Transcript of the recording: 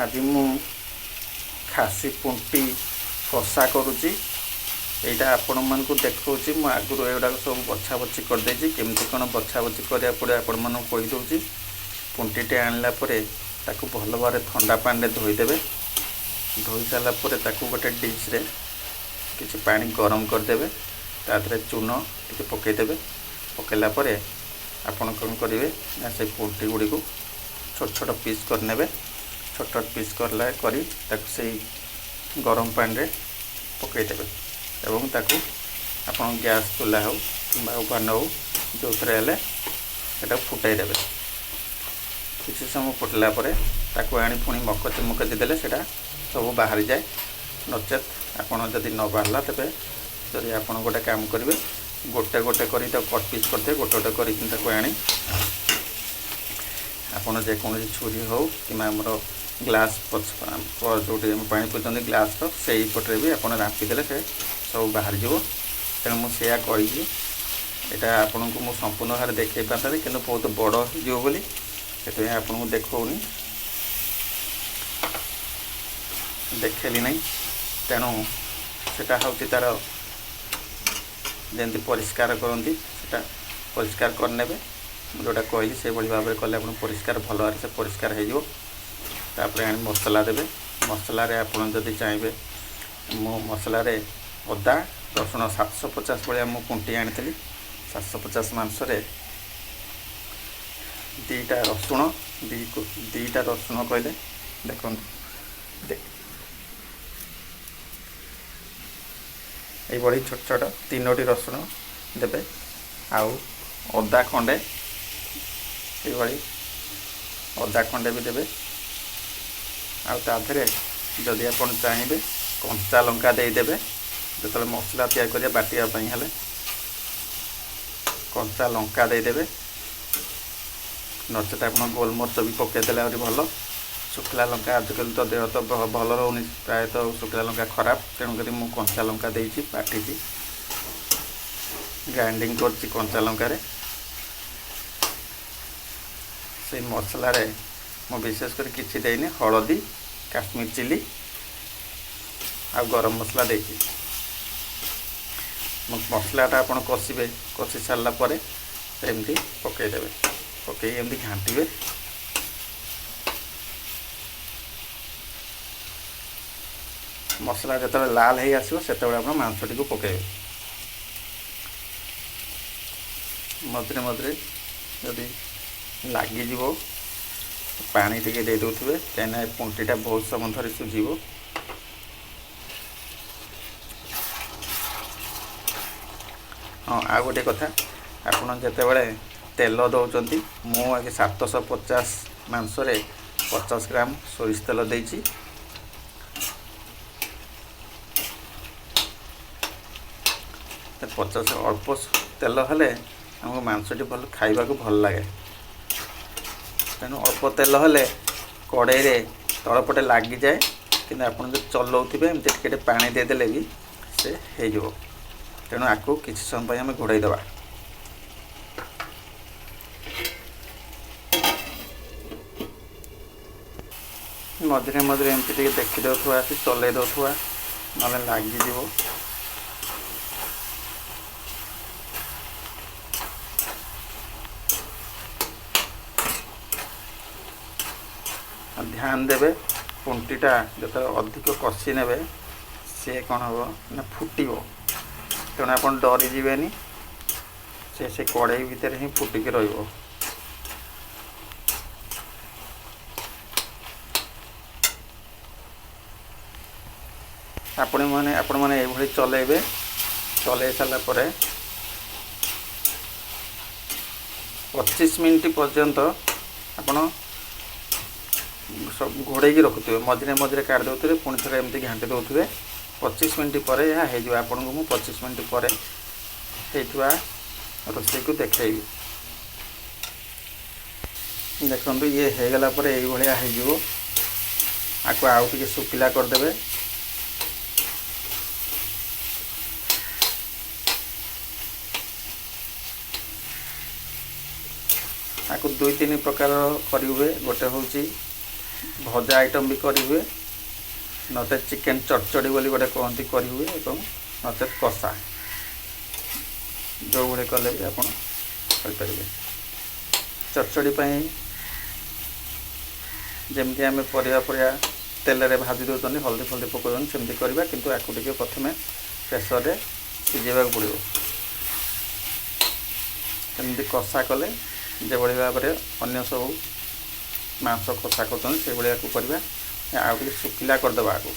ଆଜି ମୁଁ ଖାସି ପୁଣ୍ଟି କଷା କରୁଛି। ଏଇଟା ଆପଣମାନଙ୍କୁ ଦେଖାଉଛି। ମୁଁ ଆଗରୁ ଏଗୁଡ଼ାକ ସବୁ ବଛା ବଛି କରିଦେଇଛି। କେମିତି କ'ଣ ବଛା ବଛି କରିବାକୁ ପଡ଼ିବ, ଆପଣମାନଙ୍କୁ କହିଦେଉଛି। ପୁଣ୍ଟିଟି ଆଣିଲା ପରେ ତାକୁ ଭଲ ଭାବରେ ଥଣ୍ଡା ପାଣିରେ ଧୋଇଦେବେ। ଧୋଇ ସାରିଲା ପରେ ତାକୁ ଗୋଟେ ଡିସ୍ରେ କିଛି ପାଣି ଗରମ କରିଦେବେ। ତା ଦେହରେ ଚୂନ ଟିକେ ପକାଇଦେବେ। ପକାଇଲା ପରେ ଆପଣ କ'ଣ କରିବେ ନା, ସେଇ ପୁଣ୍ଟି ଗୁଡ଼ିକୁ ଛୋଟ ଛୋଟ ପିସ୍ କରିନେବେ। ଛୋଟ ଛୋଟ ପିସ୍ କଲା କରି ତାକୁ ସେଇ ଗରମ ପାଣିରେ ପକାଇଦେବେ ଏବଂ ତାକୁ ଆପଣ ଗ୍ୟାସ୍ ଚୁଲା ହେଉ କିମ୍ବା ଓଭାନ୍ ହେଉ, ଯେଉଁଥିରେ ହେଲେ ସେଟାକୁ ଫୁଟାଇ ଦେବେ। କିଛି ସମୟ ଫୁଟିଲା ପରେ ତାକୁ ଆଣି ପୁଣି ମକଚି ମକଚି ଦେଲେ ସେଇଟା ସବୁ ବାହାରିଯାଏ। ନଚେତ୍ ଆପଣ ଯଦି ନ ବାହାରିଲା, ତେବେ ଯଦି ଆପଣ ଗୋଟେ କାମ କରିବେ, ଗୋଟେ ଗୋଟେ କରି ତାକୁ କଟ୍ ପିସ୍ କରିଦେବେ। ଗୋଟେ ଗୋଟେ କରିକି ତାକୁ ଆଣି ଆପଣ ଯେକୌଣସି ଛୁରୀ ହେଉ କିମ୍ବା ଆମର ଗ୍ଲାସ୍ ପଛ ଯେଉଁଠି ଆମେ ପାଣି ପିଉଛନ୍ତି ଗ୍ଲାସ୍ର, ସେଇପଟରେ ବି ଆପଣ ରାମ୍ପି ଦେଲେ ସେ ସବୁ ବାହାରିଯିବ। ତେଣୁ ମୁଁ ସେଇଆ କହିଛି। ଏଇଟା ଆପଣଙ୍କୁ ମୁଁ ସମ୍ପୂର୍ଣ୍ଣ ଭାବରେ ଦେଖାଇ ପାରିଥାନ୍ତି, କିନ୍ତୁ ବହୁତ ବଡ଼ ହେଇଯିବ ବୋଲି ସେଥିପାଇଁ ଆପଣଙ୍କୁ ଦେଖାଉନି, ଦେଖେଇଲି ନାହିଁ। ତେଣୁ ସେଟା ହେଉଛି ତା'ର ଯେମିତି ପରିଷ୍କାର କରନ୍ତି, ସେଟା ପରିଷ୍କାର କରିନେବେ। ମୁଁ ଯେଉଁଟା କହିଲି, ସେଇଭଳି ଭାବରେ କଲେ ଆପଣ ପରିଷ୍କାର ଭଲ ଭାବରେ ସେ ପରିଷ୍କାର ହେଇଯିବ। ତାପରେ ଆଣି ମସଲା ଦେବେ। ମସଲାରେ ଆପଣ ଯଦି ଚାହିଁବେ, ମୁଁ ମସଲାରେ ଅଦା ରସୁଣ, 750 ଭଳିଆ ମୁଁ ପୁଣ୍ଟି ଆଣିଥିଲି। 750 ମାଂସରେ 2ଟା ରସୁଣ, 2ଟା ରସୁଣ କହିଲେ, ଦେଖନ୍ତୁ, ଏଇଭଳି ଛୋଟ ଛୋଟ 3ଟି ରସୁଣ ଦେବେ ଆଉ ଅଦା ଖଣ୍ଡେ, ଏଇଭଳି ଅଦା ଖଣ୍ଡେ ବି ଦେବେ। ଆଉ ତା ଦେହରେ ଯଦି ଆପଣ ଚାହିଁବେ, କଞ୍ଚା ଲଙ୍କା ଦେଇଦେବେ। ଯେତେବେଳେ ମସଲା ତିଆରି କରିବା, ବାଟିବା ପାଇଁ ହେଲେ କଞ୍ଚା ଲଙ୍କା ଦେଇଦେବେ। ନଚେତ ଆପଣ ଗୋଲମରିଚ ବି ପକାଇଦେଲେ ଆହୁରି ଭଲ। ଶୁଖିଲା ଲଙ୍କା ଆଜିକାଲି ତ ଦେହ ତ ଭଲ ରହୁନି, ପ୍ରାୟତଃ ଶୁଖିଲା ଲଙ୍କା ଖରାପ। ତେଣୁକରି ମୁଁ କଞ୍ଚା ଲଙ୍କା ଦେଇଛି, ବାଟିଛି, ଗ୍ରାଇଣ୍ଡିଙ୍ଗ କରିଛି କଞ୍ଚା ଲଙ୍କାରେ। ସେଇ ମସଲାରେ ମୁଁ ବିଶେଷ କରି କିଛି ଦେଇନି, ହଳଦୀ, କାଶ୍ମୀର ଚିଲି ଆଉ ଗରମ ମସଲା ଦେଇଛି। ମସଲାଟା ଆପଣ କଷିବେ। କଷି ସାରିଲା ପରେ ଏମିତି ପକାଇଦେବେ। ପକାଇ ଏମିତି ଘାଣ୍ଟିବେ। ମସଲା ଯେତେବେଳେ ଲାଲ ହେଇ ଆସିବ, ସେତେବେଳେ ଆପଣ ମାଂସଟିକୁ ପକାଇବେ। ମଝିରେ ମଝିରେ ଯଦି ଲାଗିଯିବ, ପାଣି ଟିକେ ଦେଇ ଦେଉଥିବେ, କାହିଁକିନା ଏ ପୁଣ୍ଟିଟା ବହୁତ ସମୟ ଧରି ସିଝିବ। ହଁ, ଆଉ ଗୋଟେ କଥା, ଆପଣ ଯେତେବେଳେ ତେଲ ଦେଉଛନ୍ତି, ମୁଁ ଆଗେ 750 ମାଂସରେ 50 ଗ୍ରାମ ସୋରିଷ ତେଲ ଦେଇଛି। 50 ଅଳ୍ପ ତେଲ ହେଲେ ଆମକୁ ମାଂସଟି ଭଲ ଖାଇବାକୁ ଭଲ ଲାଗେ। ତେଣୁ ଅଳ୍ପ ତେଲ ହେଲେ କଡ଼େଇରେ ତଳପଟେ ଲାଗିଯାଏ, କିନ୍ତୁ ଆପଣ ଯଦି ଚଲାଉଥିବେ, ଏମିତି ଟିକେ ଟିକେ ପାଣି ଦେଇଦେଲେ ବି ସେ ହେଇଯିବ। ତେଣୁ ଆକୁ କିଛି ସମୟ ପାଇଁ ଆମେ ଘୋଡ଼େଇ ଦେବା। ମଝିରେ ମଝିରେ ଏମିତି ଟିକେ ଦେଖି ଦେଉଥିବା, ଆସି ଚଲେଇ ଦେଉଥିବା, ନହେଲେ ଲାଗିଯିବ। ଧ୍ୟାନ ଦେବେ, ପୁଣ୍ଟିଟା ଯେତେବେଳେ ଅଧିକ କଷି ନେବେ, ସିଏ କ'ଣ ହେବ ନା ଫୁଟିବ। ତେଣୁ ଆପଣ ଡରିଯିବେନି, ସେ ସେ କଡ଼େଇ ଭିତରେ ହିଁ ଫୁଟିକି ରହିବ। ଆପଣମାନେ ଏଇଭଳି ଚଲେଇବେ। ଚଲେଇ ସାରିଲା ପରେ 25 ମିନିଟ୍ ପର୍ଯ୍ୟନ୍ତ ଆପଣ ସବୁ ଘୋଡ଼େଇକି ରଖୁଥିବେ। ମଝିରେ ମଝିରେ କାଢ଼ି ଦେଉଥିବେ, ପୁଣି ଥରେ ଏମିତି ଘାଣ୍ଟି ଦେଉଥିବେ। 25 ମିନିଟ୍ ପରେ ଏହା ହେଇଯିବ। ଆପଣଙ୍କୁ ମୁଁ 25 ମିନିଟ୍ ପରେ ହେଇଥିବା ରୋଷେଇକୁ ଦେଖେଇବି। ଦେଖନ୍ତୁ, ଇଏ ହେଇଗଲା ପରେ ଏଇଭଳିଆ ହେଇଯିବ। ଆକୁ ଆଉ ଟିକେ ଶୁଖିଲା କରିଦେବେ। ଆକୁ ଦୁଇ ତିନି ପ୍ରକାର କରିହୁଏ। ଗୋଟେ ହେଉଛି ଭଜା ଆଇଟମ୍ ବି କରିହୁଏ, ନଚେତ୍ ଚିକେନ୍ ଚଡ଼ଚଡ଼ି ବୋଲି ଗୋଟେ କହନ୍ତି କରିହୁଏ, ଏବଂ ନଚେତ୍ କଷା, ଯେଉଁଭଳି କଲେ ବି ଆପଣ କରିପାରିବେ। ଚଡ଼ଚଡ଼ି ପାଇଁ ଯେମିତି ଆମେ ପରିବା ପରିବା ତେଲରେ ଭାଜି ଦେଉଛନ୍ତି, ହଳଦୀ ଫଳଦୀ ପକାଉଛନ୍ତି, ସେମିତି କରିବା, କିନ୍ତୁ ଆକୁ ଟିକେ ପ୍ରଥମେ ପ୍ରେସରରେ ସିଝେଇବାକୁ ପଡ଼ିବ। ସେମିତି କଷା କଲେ ଯେଭଳି ଭାବରେ ଅନ୍ୟ ସବୁ ମାଂସ କଷା କରୁଛନ୍ତି, ସେଇଭଳି ଆକୁ କରିବା। ଆଉ ଟିକେ ଶୁଖିଲା କରିଦେବା ଆକୁ।